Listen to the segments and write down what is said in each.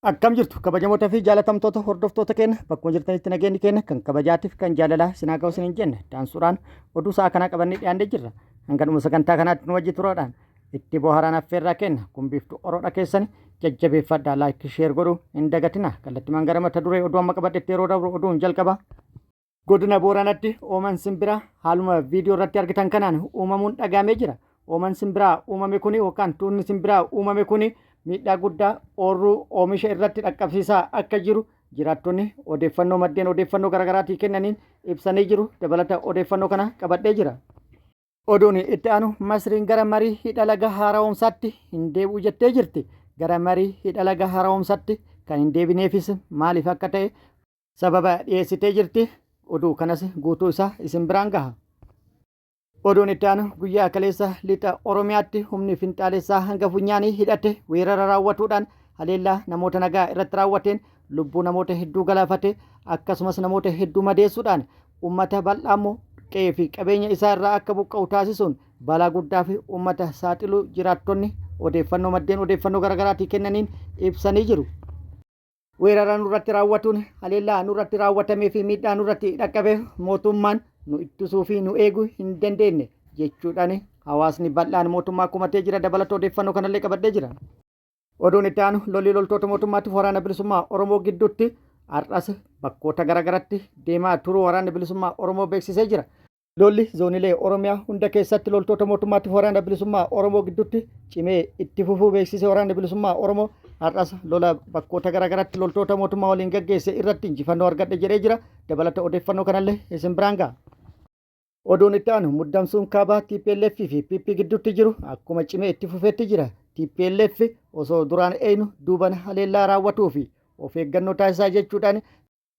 Akkam jirtu kabajamoota fi jaalatamtoota hordoftoota keenya bakkuma jirtanitti nageenyi keenya kan kabajaatiif kan jaalalaa sinaa ga'u isiniin jenna. Daansuudhaan oduu sa'a kanaa qabannee dhiyaannee jirra. Hanga dhuma sagantaa kanaatti nu wajji turuudhaan itti bohaaraan affeerraa kenna. Kun biiftuu oroodha keessani jajjabeeffadhaa like share godhuu hin dagatina. Kallattimaan gara mata duree oduu amma qabadhetti yeroo dabru oduun jalqaba. Godina Booranatti ooman simbiraa haaluma viidiyoo irratti argitan kanaan uumamuun dhagaamee jira. Ooman simbiraa uumame kuni yookaan tuunni simbiraa uumame kuni miidhaa guddaa oorruu oomisha irratti dhaqqabsiisaa akka jiru jiraattonni odeeffannoo maddeen odeeffannoo garaagaraatii kennaniin ibsanii jiru. Dabalata odeeffannoo kana qabadhee jira. Oduun itti aanu Masriin gara marii hidha laga haara'oomsaatti hin deebi'u jettee jirti. Gara marii hidha laga haara'oomsaatti kan hin deebineefis maaliif akka ta'e sababa dhiyeessitee jirti. Oduu kanas guutuu isaa isin biraan gaha. Oduun itti aanu guyyaa kaleessa lixa Oromiyaatti humni finxaalessaa hanga funyaanii hidhate weerara raawwatuudhaan haleellaa namoota nagaa irratti raawwateen lubbuu namoota hedduu galaafate akkasumas namoota hedduu madeessuudhaan uummata bal'aa immoo qe'ee fi qabeenya isaa irraa akka buqqa'u taasisuun balaa guddaa fi uummata saaxiluu jiraattonni odeeffannoo maddeen odeeffannoo garaagaraatii kennaniin ibsanii jiru. Weerara nurratti raawwatuun haleellaa nurratti raawwatamee fi miidhaa nurratti dhaqqabeef mootummaan nu ittisuu fi nu eeguu hin dandeenye jechuudhaan hawaasni bal'aan mootummaa komatee jira. Dabalata odeeffannoo kanallee qabadhee jira. Oduun itti aanu lolli loltoota mootummaatiif waraana bilisummaa Oromoo gidduutti har'as bakkoota garaagaratti deemaa turuu waraanni bilisummaa Oromoo beeksisee jira. Lolli zoonilee Oromiyaa hunda keessatti loltoota mootummaatiif waraana bilisummaa Oromoo gidduutti cimee itti fufuu beeksisee waraanni bilisummaa Oromoo har'as lola bakkoota garaagaratti loltoota mootummaa waliin gaggeesse irratti injifannoo argadhe jedhee jira. Dabalata odeeffannoo kanallee isin biraan ga'a. Oduun itti aanu muddamsuun kaabaa tplf fi PP gidduutti jiru akkuma cimee itti fufetti jira. Tplf osoo duraan eeynu duuban haleellaa raawwatuu fi of eeggannoo taasisaa jechuudhaan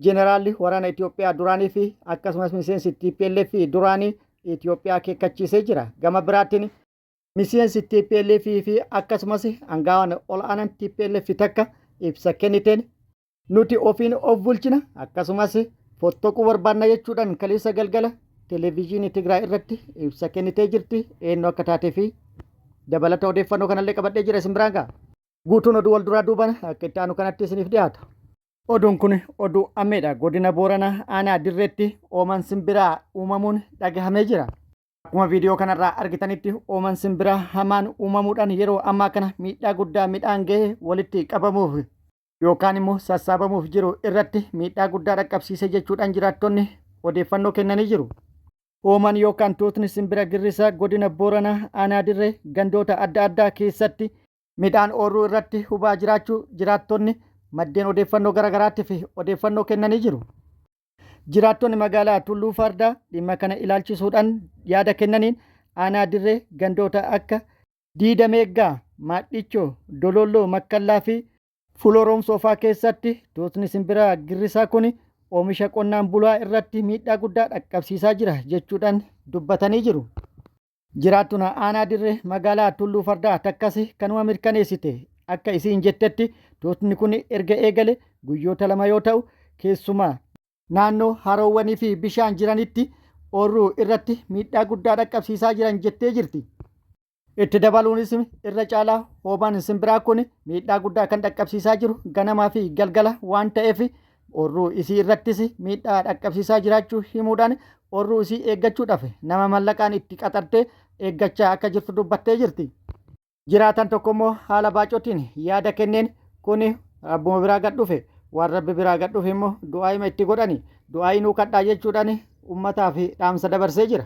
Jeneraalli waraana Itoophiyaa duraanii fi akkasumas miseensi tplf duraanii Itoophiyaa akeekkachiisee jira. Gama biraatiin miseensi tplf fi akkasumas angaawaan ol'aanan tplf takka ibsa kenniteen Nuti ofiin of bulchina akkasumas fottoquu barbaanna jechuudhaan kaleessa galgala televijiinii Tigraay irratti ibsa kennitee jirti. Eenyu akka taatee fi dabalata odeeffannoo kanallee qabadhee jira isin biraan ga'a. Guutuun oduu wal duraa duubaan akka itti aanu kanatti isiniif dhiyaata. Oduun kun oduu ammeedha. Godina Booranaa aanaa Dirreetti ooman simbiraa uumamuun dhagahamee jira. Akkuma viidiyoo kanarraa argitanitti ooman simbiraa hamaan uumamuudhaan yeroo ammaa kana miidhaa guddaa midhaan ga'e walitti qabamuuf yookaan immoo sassaabamuuf jiru irratti miidhaa guddaa dhaqqabsiise jechuudhaan jiraattonni odeeffannoo kennanii jiru. Ooman yookaan tuutni simbira girrisaa godina Booranaa aanaa Dirree gandoota adda addaa keessatti midhaan oorruu irratti hubaa jiraachuu jiraattonni maddeen odeeffannoo garaagaraatiif odeeffannoo kennanii jiru. Jiraattonni magaalaa Tulluu Fardaa dhimma kana ilaalchisuudhaan yaada kennaniin aanaa Dirree gandoota akka Diida Meeggaa, Maadhichoo, Dololloo, Makkallaa fi Fuloroomsoo faa keessatti tuutni simbiraa girrisaa kun oomisha qonnaan bulaa irratti miidhaa guddaa dhaqqabsiisaa jira jechuudhaan dubbatanii jiru. Jiraattun aanaa Dirree magaalaa Tulluu Fardaa takkas kanuma mirkaneessite. Akka isiin jettetti tuutni kun erga eegale guyyoota 2 yoo ta'u keessumaa naannoo haroowwanii fi bishaan jiranitti oorruu irratti miidhaa guddaa dhaqqabsiisaa jiran jettee jirti. Itti dabaluunis irra caalaa hoomaan simbiraa kun miidhaa guddaa kan dhaqqabsiisaa jiru ganamaa fi galgala waan ta'eef Oorruu isii irrattis miidhaa dhaqqabsiisaa jiraachuu himuudhaan oorruu isii eeggachuudhaaf nama mallaqaan itti qaxartee eeggachaa akka jirtu dubbattee jirti. Jiraataan tokko immoo haala baacotiin yaada kenneen kuni rabbuma biraa gad dhufe waan rabbi biraa gad dhufe immoo du'aayima itti godhani du'aayii nuu kadhaa jechuudhaan ummataaf dhaamsa dabarsee jira.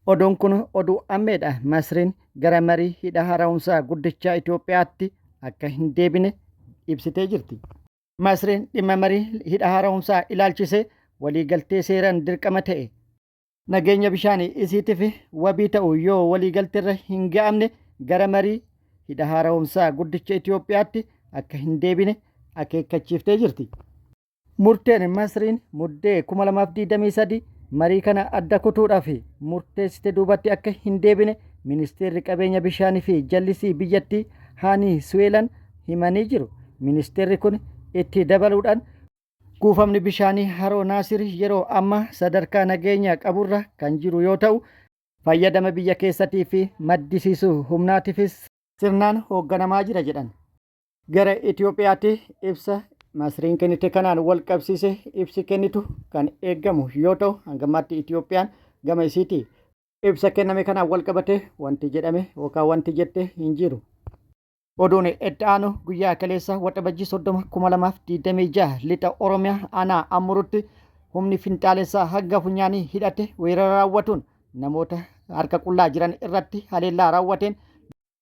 Oduun kun oduu ammeedha. Masriin gara marii hidha haara'umsaa guddichaa Itoophiyaatti akka hin deebine ibsitee jirti. Masriin dhimma marii hidha haara'umsaa ilaalchisee waliigaltee seeraan dirqama ta'e, nageenya bishaanii isiitif wabii ta'u yoo waliigalteerra hin ga'amne gara marii hidha haara'umsaa guddicha Itoophiyaatti akka hin deebine akeekkachiiftee jirti. Murteen Masriin Muddee 2023 marii kana adda kutuudhaaf murteessite duubatti akka hin deebine Ministeerri Qabeenya Bishaanii fi Jallisii biyyattii Haanii Suweelan himanii jiru. Ministeerri kun itti dabaluudhaan kuufamni bishaanii haroo Naasir yeroo ammaa sadarkaa nageenya qaburra kan jiru yoo ta'u, fayyadama biyya keessatii fi maddisiisuu humnaatifis sirnaan hoogganamaa jira jedhan. Gara Itoophiyaatti ibsa Masriin kennite kanaan wal qabsiise ibsi kennitu kan eegamu yoo ta'u, hangammaatti Itoophiyaan gama isiitii ibsa kenname kanaan wal qabate wanti jedhame yookaan wanti jette hin jiru. Oduun itti aanu guyyaa kaleessa Waxabajjii 30 2026 lixa Oromiyaa aanaa Amurutti humni finxaalessaa hanga funyaanii hidhate weerara raawwatuun namoota harka qullaa jiran irratti haleellaa raawwateen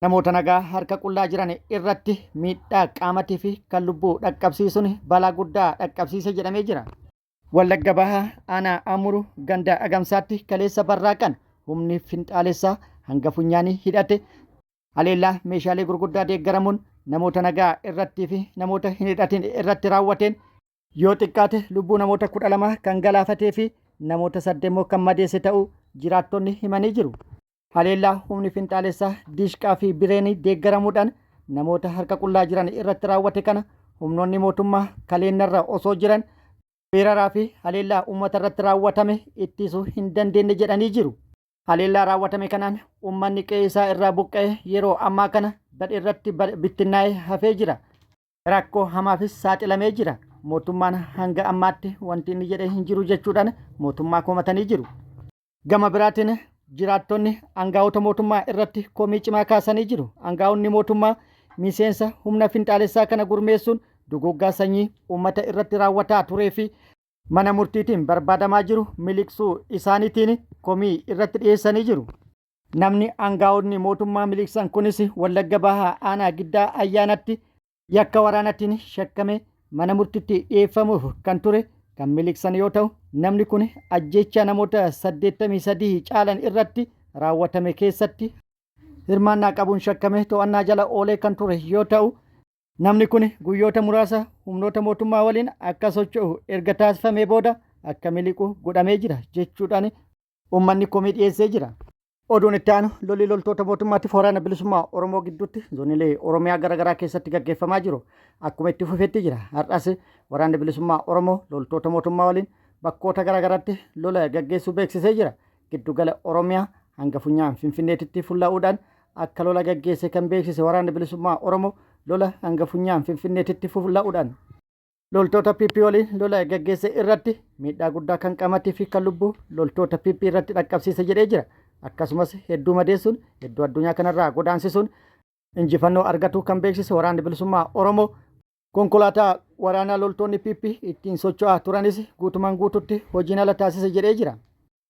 namoota nagaa harka qullaa jiran irratti miidhaa qaamatii fi kan lubbuu dhaqqabsiisuun balaa guddaa dhaqqabsiise jedhamee jira. Wallagga Bahaa aanaa Amuru ganda Agamsaatti kaleessa barraaqan humni finxaalessaa hanga funyaanii hidhate haleellaa meeshaalee gurguddaa deeggaramuun namoota nagaa irrattii fi namoota hin hidhatin irratti raawwateen yoo xiqqaate lubbuu namoota 12 kan galaafatee fi namoota 8 immoo kan madeesse ta'uu jiraattonni himanii jiru. Haleellaa humni finxaalessaa diishqaa fi bireenii deeggaramuudhaan namoota harka qullaa jiran irratti raawwate kana humnoonni mootummaa kaleennarra osoo jiran weeraraa fi haleellaa uummata irratti raawwatame ittisuu hin dandeenye jedhanii jiru. Haleellaa raawwatame kanaan uummanni qe'ee isaa irraa buqqa'e yeroo ammaa kana badheerratti bittinnaa'ee hafee jira. Rakkoo hamaafis saaxilamee jira. Mootummaan hanga ammaatti wanti inni jedhe hin jiru jechuudhaan mootummaa komatanii jiru. Gama biraatiin jiraattonni aangaa'ota mootummaa irratti komii cimaa kaasanii jiru. Aangaa'onni mootummaa miseensa humna finxaalessaa kana gurmeessuun duguuggaa sanyii uummata irratti raawwataa turee fi mana murtiitiin barbaadamaa jiru miliqsuu isaaniitiin komii irratti dhiyeessanii jiru. Namni aangaa'onni mootummaa miliqsan kunis Wallagga Bahaa aanaa Giddaa Ayyaanatti yakka waraanaatiin shakkame mana murtiitti dhiyeeffamuuf kan ture kan miliqsan yoo ta'u, namni kun ajjeechaa namoota 83 caalan irratti raawwatame keessatti hirmaannaa qabuun shakkame to'annaa jala oolee kan ture yoo ta'u, Namni kun guyyoota muraasa humnoota mootummaa waliin akka socho'u erga taasifamee booda akka miliqu godhamee jira jechuudhaan uummanni komii dhiyeessee jira. Oduun itti aanu lolli loltoota mootummaatiif waraana bilisummaa Oromoo gidduutti zoonilee Oromiyaa garaagaraa keessatti gaggeeffamaa jiru akkuma itti fufetti jira. Har'as waraanni bilisummaa Oromoo loltoota mootummaa waliin bakkoota garaagaraatti lola gaggeessuu beeksisee jira. Giddugala Oromiyaa hanga funyaan Finfinneetitti fulla'uudhaan akka lola gaggeesse kan beeksise Waraanni Bilisummaa Oromoo lola hanga funyaan Finfinneetitti fulla'uudhaan loltoota PP waliin lola gaggeesse irratti miidhaa guddaa kan qaamatii fi kan lubbuu loltoota PP irratti dhaqqabsiise jedhee jira. Akkasumas hedduu madeessuun hedduu addunyaa kanarraa godaansisuun injifannoo argatuu kan beeksise Waraanni Bilisummaa Oromoo konkolaataa waraanaa loltoonni PP ittiin socho'aa turanis guutumaan guututti hojiin ala taasise jedhee jira.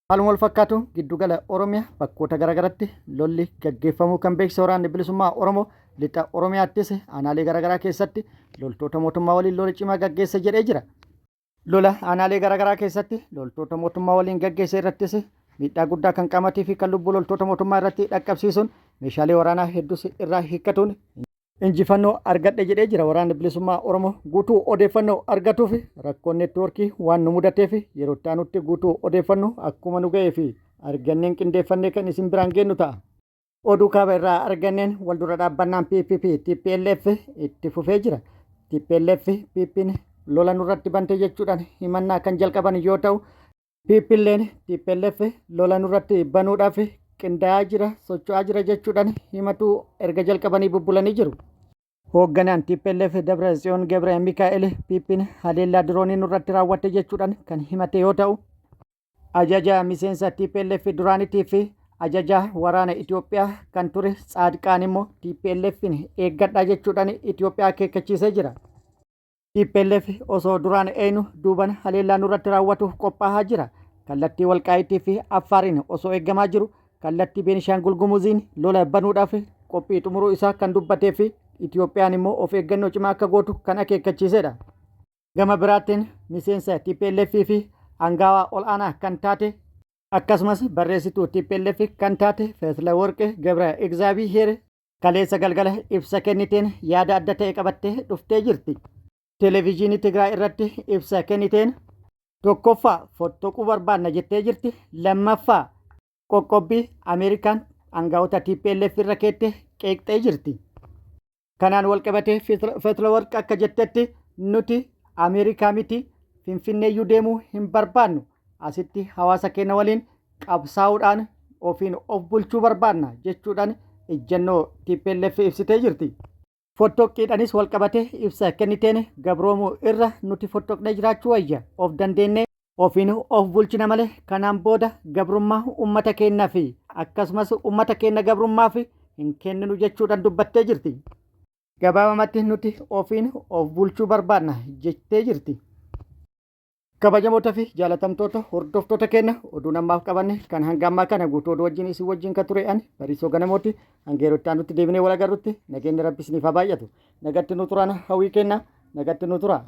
Haaluma wal fakkaatuun giddugala Oromiyaa bakkoota garaagaratti lolli gaggeeffamuu kan beeksise Waraanni Bilisummaa Oromoo lixa Oromiyaattis aanaalee garaagaraa keessatti loltoota mootummaa waliin lola cimaa gaggeesse jedhee jira. Lola aanaalee garaagaraa keessatti loltoota mootummaa waliin gaggeesse irrattis miidhaa guddaa kan qaamatii fi kan lubbuu loltoota mootummaa irratti dhaqqabsiisuun meeshaalee waraanaa hedduus irraa hiikkatuun injifannoo argadhe jedhee jira Waraanni Bilisummaa Oromoo. Guutuu odeeffannoo argatuuf rakkoon neetwoorkii waan nu mudateef yeroo itti aanutti guutuu odeeffannoo akkuma nu ga'ee fi arganneen qindeeffannee kan isin biraan geennu ta'a. Oduu kaaba irraa arganneen wal dura dhaabbannaan PPP TPLF itti fufee jira. TPLF PPn lola nurratti bante jechuudhaan himannaa kan jalqaban yoo ta'u, PPlleen tplf lola nurratti banuudhaaf qindaa'aa jira, socho'aa jira jechuudhaan himatuu erga jalqabanii bubbulanii jiru. Hoogganaan tplf Dabratsiyoon Gebre Mikaa'el PPn haleellaa diroonii nurratti raawwatte jechuudhaan kan himate yoo ta'u, ajaja miseensa tplf duraanitii fi ajajaa waraana Itoophiyaa kan ture Tsaadqaan immoo TPLFn eeggadhaa jechuudhaan Itoophiyaa akeekkachiisee jira. Tplf osoo duraan eeynu duuban haleellaa nurratti raawwatuuf qophaahaa jira. Kallattii Walqaayitii fi Affaariin osoo eeggamaa jiru kallattii Beenishaangul Gumuziin lola banuudhaaf qophii xumuruu isaa kan dubbatee fi Itoophiyaan immoo of eeggannoo cimaa akka gootu kan akeekkachiisedha. Gama biraatiin miseensa tplf fi angaawaa ol'aanaa kan taate akkasumas barreessituu tplf kan taate Fetlaworq Gebra Egzaabiheer Kaleessa galgala ibsa kenniteen yaada adda ta'e qabattee dhuftee jirti. Televijiinii Tigraay irratti ibsa kenniteen tokkoffaa fottoquu barbaanna jettee jirti. Lammaffaa qoqqobbii Ameerikaan aangawoota TPLF irra keette qeeqxee jirti. Kanaan walqabatee Fetlaworq akka jettetti nuti Ameerikaa miti Finfinneeyyuu deemuu hin barbaannu. Asitti hawaasa keenya waliin qabsaa'uudhaan ofiin of bulchuu barbaanna jechuudhaan ejjennoo tplf ibsitee jirti. Fottoqqiidhanis walqabatee ibsa kenniteen gabroomuu irra nuti fottoqnee jiraachuu wayya, of dandeennee ofiin of bulchina malee kanaan booda gabrummaa ummata keenna fi akkasumas ummata keenna gabrummaaf hin kenninu jechuudhaan dubbattee jirti. Gabaabamatti nuti ofiin of bulchuu barbaadna jettee jirti. Kabajamoota fi jaalatamtoota hordoftoota keenya, oduun ammaaf qabanne kan hanga ammaa kana guutuu oduu wajjin isin wajjin kan ture ani Bariisoo Ganamooti. Hanga yeroo itti aanutti deebinee wal agarrutti nageenyi Rabbi isiniif haa baay'atu. Nagatti nu turaan hawwii kenna, nagatti nu tura.